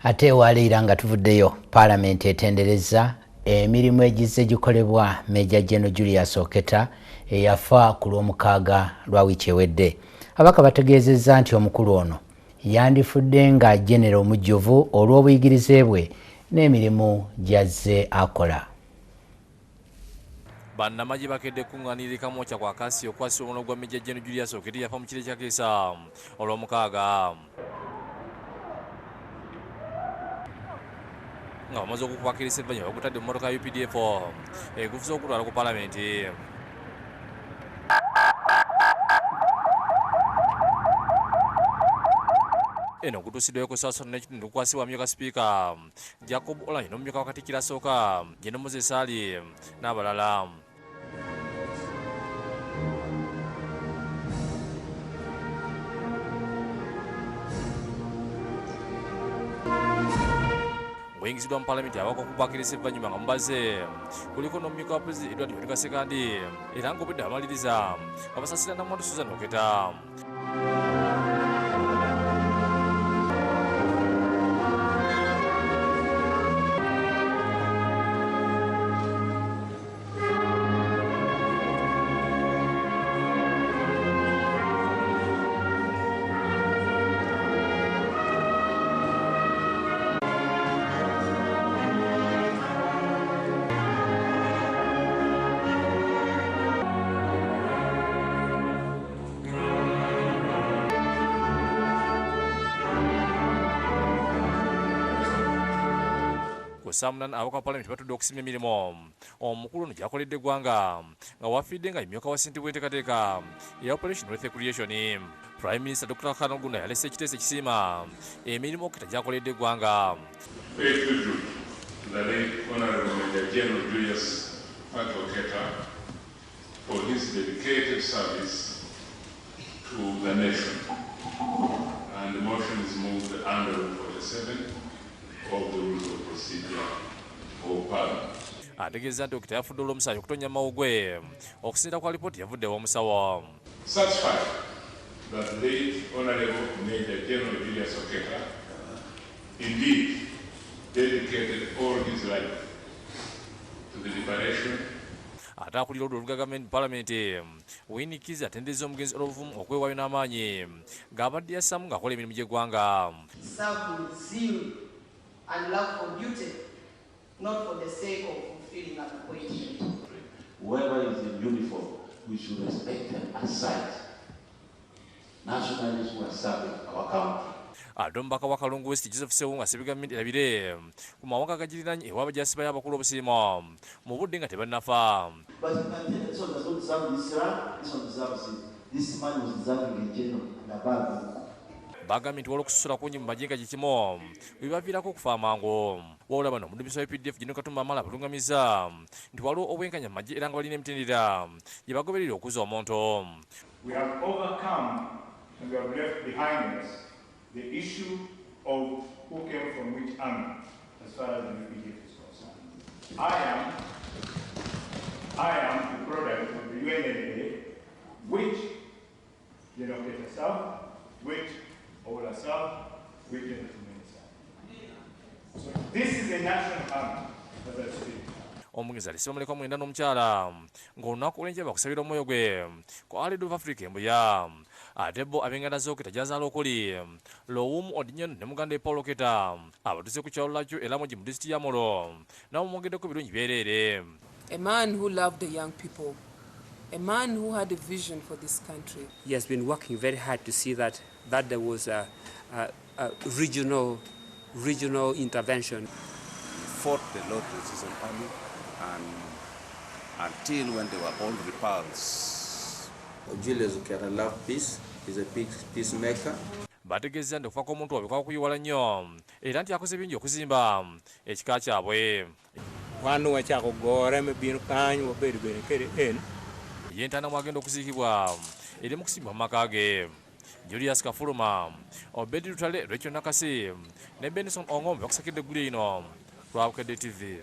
Ate ewaleera nga tuvuddeyo, Paalamenti etenderezza emirimu egizze gikolebwa Major General Julius Oketta eyafa ku Lwomukaaga lwa wiiki ewedde. Ababaka bategeezezza nti omukulu ono yandifudde nga genero omujjuvu olw'obuyigirize bwe n'emirimu gy'azze akola. Bannamagye bakedde kukungaanira e Kamwokya ku Acacia okukwasisa omulambo gwa Major General Julius Oketta eyafa mu kiro ekyakeesa Olwomukaaga. Nga bamaze okukubakirisa evvanyo bagutadde mu mmotoka ya UPDF eguvuze okugutwala ku Palamenti. Eno gutuusiddwayo ku ssaawa 3:30 gukwasibwa amyuka sipiika Jacob Oulanyah n'omumyuka wa Katikkiro asooka Gen Moses Ali n'abalala. Oyingiziddwa mu Palamenti abaka okubakiriza evvannyuma nga mubaze kuliko n'omumyuka wa Pulezidenti Edward Kiwanuka Ssekandi era ng'obwedda abamaliriza nga basasira Namwandu Susan Oketta. Ku ssaawa 8 ababaka ba Palamenti batudde okusima emirimu omukulu ono gy'akoledde eggwanga nga wafiiridde nga ye myuka wa ssentebe w'enteekateeka eya Operation Wealth Creation. Prime Minister Dr. Khan Ogunda yalese ekiteeso ekisiima emirimu Oketta gy'akoledde eggwanga. Pay tribute to the late Honorable Major General Julius Paki Oketta for his dedicated service to the nation. And the motion is moved under Rule 47 of the Rules of Procedure of Parliament. Ategeeza nti Oketta yafudde olw'omusaayi okutonnya mawuggwe okusinziira ku alipoota yavudde ew'omusawo. Satisfied that late Honorable Major General Julius Oketta indeed dedicated all his life to the liberation. Ate akulira oludda oluga gavumenti mu Palamenti Winnie Kiiza atenderezza omugenzi olw'obuvumu, okwewaayo n'amaanyi ng'abadde yassamu ng'akola emirimu gy'eggwanga. Serve with zeal and love for duty, not for the sake of fulfilling an appointment. Whoever is in uniform, we should respect them as such. Nationalists who are serving our country. Ate omubaka wa Kalungu West Joseph Ssewungu asabye gavumenti erabire ku mawanga agagiriraanye ewa abajaasi bayo abakulu obusiimo mu budde nga tebannafa. But you can tell this one does not deserve this rank, this one deserves it. This man was deserving a general and above. Bagambye nti waliwo okusosola kungi mu magye nga gye kimu bwe bibaviirako okufa amangu. Wabula bano omuddusi wa UPDF Gen Katumba Wamala abalungamiza nti waliwo obwenkanya mu magye era nga balina emitendera gye bagoberera okuza omuntu. We have overcome and we have left behind us the issue of who came from which army as far as the UPDF is concerned. I am the product of the UNLA, which General Oketta served, which Ola served, which General Tumwine served. So this is a national army as I speak. Omugenzi alese bamulekwa mwenda n'omukyala ng'olunaku olw'enkya bakusabira omwoyo gwe ku Our Lady of Africa e Mbuya. Ate bo ab'enganda z'Oketta gy'azaala okuli Lowumu Odinyon ne muganda we Paul Oketta abatuuse ku kyalo Lakyo e Lamogi mu disitulikiti ya Amuru nabo bamwogeddeko birungi byereere. A man who loved the young people, a man who had a vision for this country. He has been working very hard to see that there was a regional intervention. Fought the Lord Resistance Army and until when they were all repulsed. Julius Oketta loved peace. He's a peacemaker. Bategeeza nti okufa kw'omuntu waabwe kwakuyiwala nnyo era nti akoze bingi okuzimba ekika kyabwe. Wan wachako gore me bino kany wabedo bene kede en. Ye entaana mwagenda okuziikibwa eri mu kusimbwa mu maka ge. Julius Kafuluma, Obedi Lutale, Rachel Nakasi ne Benson Ongombe bakusakidde eggulire lino lwa Bukedde TV.